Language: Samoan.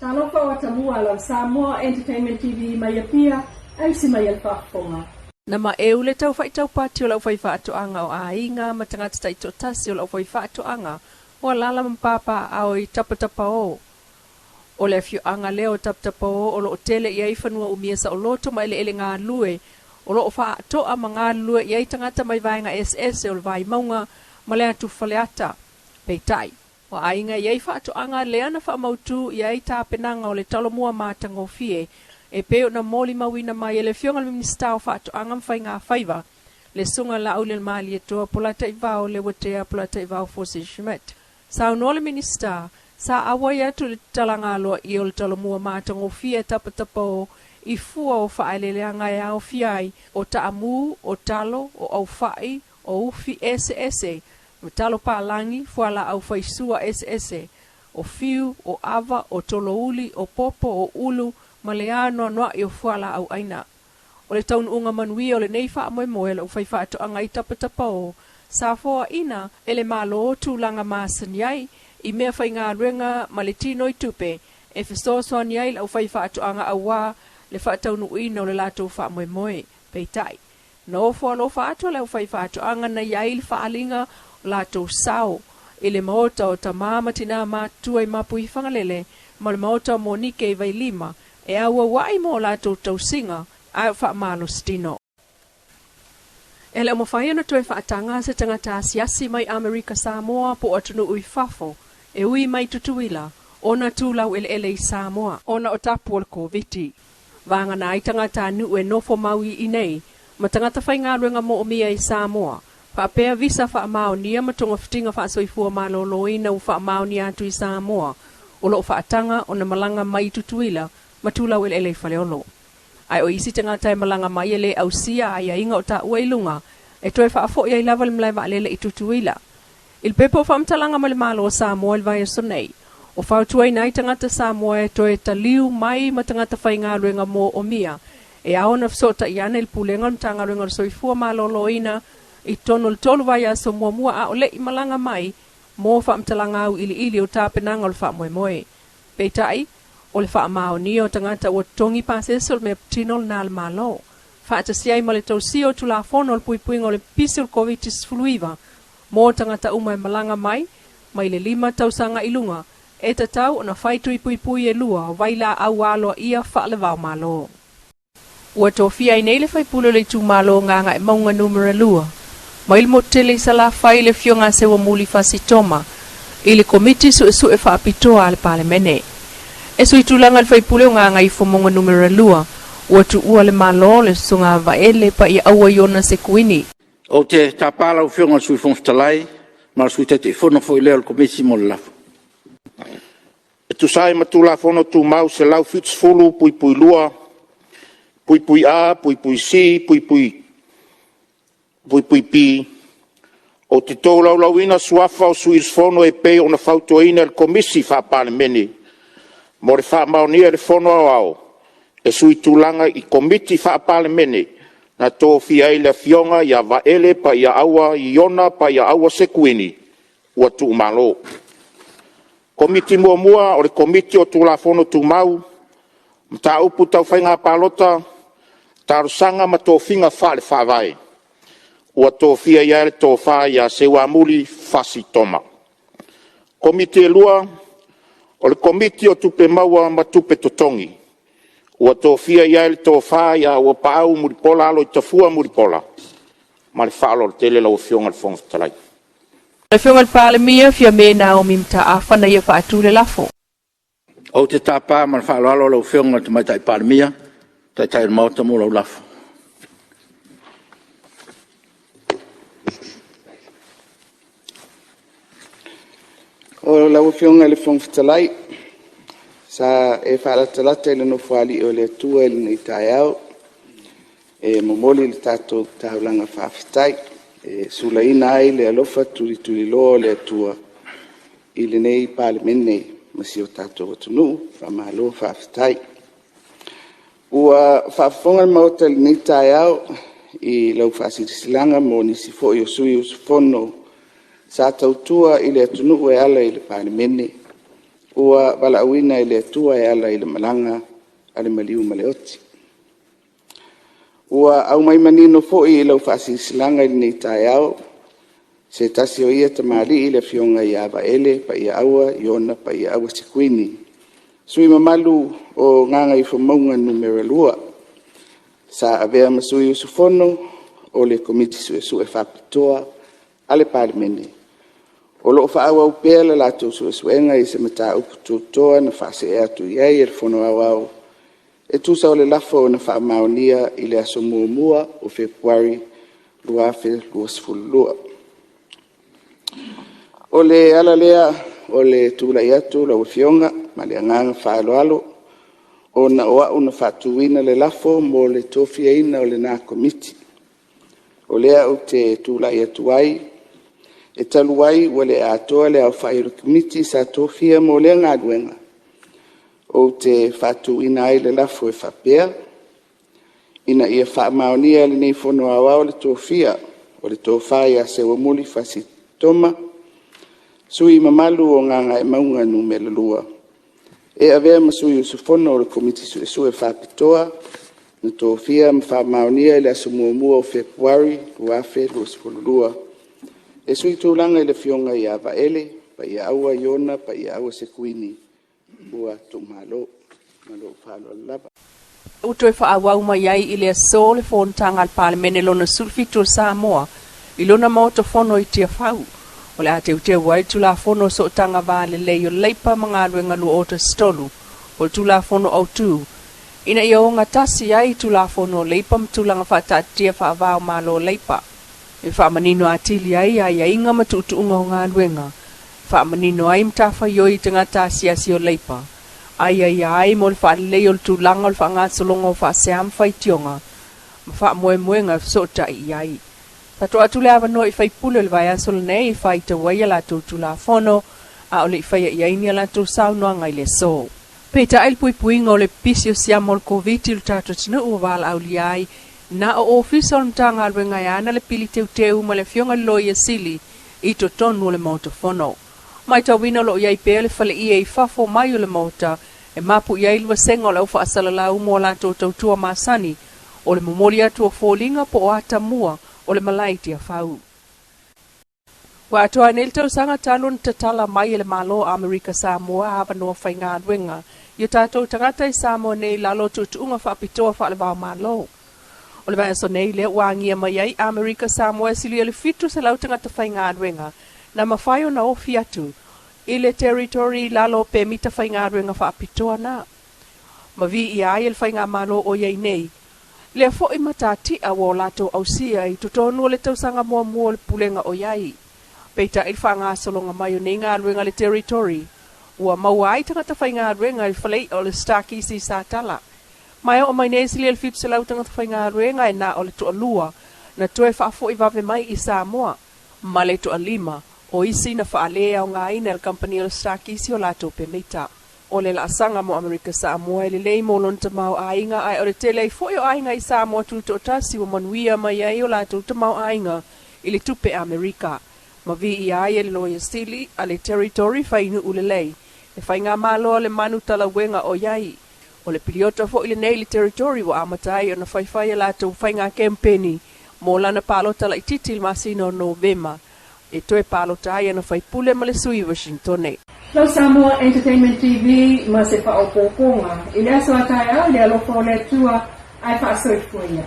Talofa o atamua lau Samoa Entertainment TV mai Apia, aisi mai e le faafofoga. Na maeu le tau faitau pati o le aufaifaatoaga o aiga ma tagata taitoatasi o le aufaifaatoaga o alaala ma papaaao i Tapatapaō. O le afioaga lea o Tapatapaō o lo o tele i ai fanua umia saoloto ma eleele galulue o lo o faaatoa ma galulue i ai tagata mai vaega eseese o le Vaimauga ma le atu Faleata. Peitai, o aiga e i ai faatoaga lea na faamautu i ai tapenaga o le Talomua matagofie e pei ona molimauina mai e le Afioga i le Minisita o Faatoaga ma Faigafaiva, le Susuga Laaulialemalietoa Polataivao Leuatea Polataivao Fosi Schmidt. Saunoa le Minisita, sa auai atu i le tatalaga aloaia o le Talomua matagofie Tapatapaō i fua o faaeleeleaga e aofia ai o taamu, o talo, o aufai, o ufi eseese, ma talo palagi, fualaau faisua eseese, o fiu, o ava, o tolouli, o popo, o ulu, ma le anoanoai o fualaau aina. O le taunuuga manuia o lenei faamoemoe o le aufaifaatoaga i Tapatapaō, sa foaina e le Malo tulaga masani ai i meafaigaluega ma le tino i tupe e fesoasoani ai le aufaifaatoaga auā le faataunuuina o le latou faamoemoe. Peitai, na ofo alofa atu le aufaifaatoaga na i ai le faaaliga o latou sao i le maota o tamā ma tinā matutua i Mapuifagalele ma le maota o Monike i Vailima e auauai mo latou tausiga ae o faamalositino. E le o mafai ona toe faataga se tagata asiasi mai Amerika Samoa po o atunuu i fafo e ui mai Tutuila ona tu laueleele i Samoa ona o tapu o le Koviti. Vagana ai tagatanuu e nofo mau i inei ma tagata faigaluega moomia i Samoa, faapea visa faamaonia ma togafitiga faasoifua malōlōina ua faamaonia atu i Samoa o lo o faataga ona malaga mai i Tutuila ma tu laueleele i Faleolo. Ae o isi tagata e malaga mai e lē ausia aiaiga o taua i luga e toe faafoi ai lava le malae vaalele i Tutuila. I le pepa o faamatalaga mai le Malo o Samoa i le vaiaso nei, o fautuaina ai tagata Samoa e toe taliu mai ma tagata faigaluega moomia e ao ona fesootai ane i le Pulega o le Matagaluega o le Soifua Maloloina i totonu o le 3 vaiaso muamua a o le i malaga mai mo faamatalaga auiliili o tapenaga o le faamoemoe. Peitai, o le faamaonia o tagata ua totogi pasese o le mea patino lena a le Malo, faatasi ai ma le tausia o Tulafono o le Puipuiga o le Pipisi o le Koviti-19 mo tagata uma e malaga mai, mai le 5 tausaga i luga, e tatau ona fai tui puipui e lua o vailaau aloaia faalevao Malo. Ua tofia ai nei le faipule o le itumalo o Gagaemauga Numera 2, mai le motu tele i Salafai le Afioga a Seuamuli Fasi Toma i le Komiti Suesue Faapitoa a le Palemene. E sui tulaga i le faipule o Gagaifomauga Numera 2, ua tuua le Malo le Susuga a Vaele Paiaaua Iona Sekuini. Ou te tapa lau Afioga i le Sui Fofoga Fetalai ma o le Sui Taitaifono foi lea o le Komiti mo le lafo. E tusa ai ma Tulafono Tumau 170(2)(a), (c), (b), ou te tolaulauina suafa o sui usufono e pei ona fautuaina e le Komisi Faa-Palemene mo le faamaonia e le Fono Aoao e suitulaga i Komiti Faa-Palemene na tofia ai le Afioga ia Vaele Paiaaua Iona Paiaaua Sekuini ua tuumalo. 1. Komiti o Tulafono Tumau, Mataupu Tau Faiga Palota, Talosaga ma Tofiga Faale-Faavae ua tofia i ai le Tofa ia Seuamuli Fasi Toma. 2. Komiti o Tupe Maua ma Tupe Totogi, ua tofia i ai le Tofa ia Auuapaau Mulipola Aloitafua Mulipola. Ma le faaaloalo tele lau Afioga i le Fofoga Fetalai. Le Afioga i le Palemia, Fiame Naomi Mataafa na ia faatu le lafo. Ou te tapa ma le faaaloalo lau Afioga i le Tamaitai Palemia, le Taitai o le Maota mo lau lafo. Lau Afioga i le Fofoga Fetalai, sa e faalatalata i le Nofoalii o le Atua i lenei taeao e momoli le tatou taulaga faafetai e sulaina ai le alofa tulituliloa o le Atua i lenei Palemene ma si o tatou atunuu. Faamalo faafetai. Ua faafofoga le Maota i lenei taeao i lau faasilasilaga mo nisi foi o sui usufono sa tautua i le atunuu e ala i le Palemene. ua valaauina e le Atua e ala i le malaga a le maliu ma le oti. Ua aumai manino foi i lau Faasilasilaga i lenei taeao se tasi o ia tamalii le Afioga ia Vaele Paiaaua Iona Paiaaua Sekuini, sui usufono mamalu o Gagaifomauga Nu.2, sa avea ma sui usufono o le Komiti Suesue Faapitoa a le Palemene, o lo o faaauau pea le latou suesuega i se mataupu tutoa na faasee atu i ai e le Fono Aoao e tusa o le lafo na faamaonia i le aso 1 o Fepuari 2022. O le ala lea o le tulai atu lau Afioga ma le agaga faaaloalo, ona o au na faatuina le lafo mo le tofiaina o lena Komiti. O lea ou te tulai atu ai, e talu ai ua le atoa le aofai o le Komiti sa tofia mo lea galuega, ou te faatuina ai le lafo e faapea, Ina ia faamaonia e lenei Fono Aoao le tofa o le Tofa SEUAMULI Fuasi Toma, sui usufono mamalu o Gagaemauga Nu.2, e avea ma sui usufono o le Komiti Suesue Faapitoa na tofia ma faamaonia i le aso 1 o Fepuari 2022, e suitulaga i le Afioga ia VAELE Paiaaua Iona Paiaaua Sekuini ua tuumalo. Ma lou faaaloalo lava. Ua toe faaauau mai ai i le aso le fonotaga a le Palemene lona 17 o Samoa i lona Maota Fono i Tiafau. O le a teuteu ai le Tulafono o Sootaga Va Lelei o Leipa ma Galuega 2013, po o le Tulafono Autu, ina ia ogatasi ai Tulafono o Leipa ma Tulaga Faataatitia Faava o Malo o Leipa. E faamanino atili ai aiaiga ma tuutuuga o galuega, faamanino ai matafaioi i tagata asiasi o leipa, aiaia ai mo le faalelei o le tulaga o le faagasologa o faasea ma faitioga ma faamoemoega e fesootai i ai. Faatoa atu le avanoa i faipule o le vaiaso lenei e faitau ai a latou Tulafono a o le i faia i ai ni a latou saunoaga i le aso. Peitai le puipuiga o le pipisi o siama o le Koviti i lo tatou atunuu ua valaaulia ai na o Ofisa o le Matagaluega e ana le pili teuteu ma le Afioga i le Loia Sili i totonu o le Maota Fono. Matauina o lo o i ai pea le faleie i fafo mai o le Maota e mapu i ai le vasega o le au faasalalau mo a latou tautua masani o le momoli atu o foliga po o atamua o le malae i Tiafau. Ua atoa ai nei le tausaga talu ona tatala mai e le Malo o Amerika Samoa avanoa faigaluega i o tatou tagata i Samoa nei i lalo o tuutuuga faapitoa faale-vao-Malo. O le vaiaso nei lea ua agia mai ai Amerika Samoa e silia i le 700 tagata faigaluega na mafai ona ofi atu i le Territory i lalo o pemita faigaluega faapitoa na ma viia ai e le Faigamalo o i ai nei lea foi matatia ua o latou ausia i totonu o le tausaga muamua o le pulega o i ai. Peitai le faagasologa mai o nei galuega a le Territory ua maua ai tagata faigaluega i le falei'a o le Starkeys i Satala. Ma e oo mai nei silia i le 700 tagata faigaluega e na o le toalua na toe faafoi vave mai i Samoa, ma le toalima o isi na faaleaogaina e le kamupani o le Starkeys i o latou pemita. O le laasaga mo Amerika Samoa e lelei mo lona tamaoaiga, ae o le tele ai foi o aiga i Samoa tutoatasi ua manuia mai ai o latou tamaoaiga i le tupe Amerika. Ma viia ai e le Loia Sili a le Territory fainuu lelei le faigamalo a le manu talauega o i ai. O le piliota foi lenei i le Territory ua amata ai ona faifai a latou faiga kempeni mo lana palota laitiiti i le masina o Novema e toe palota ai ana faipule ma le sui i Washingtone. Lau Samoa Entertainment TV ma se faaopoopoga i le aso a taeao i le alofa o le Atua ae faasoifua ia.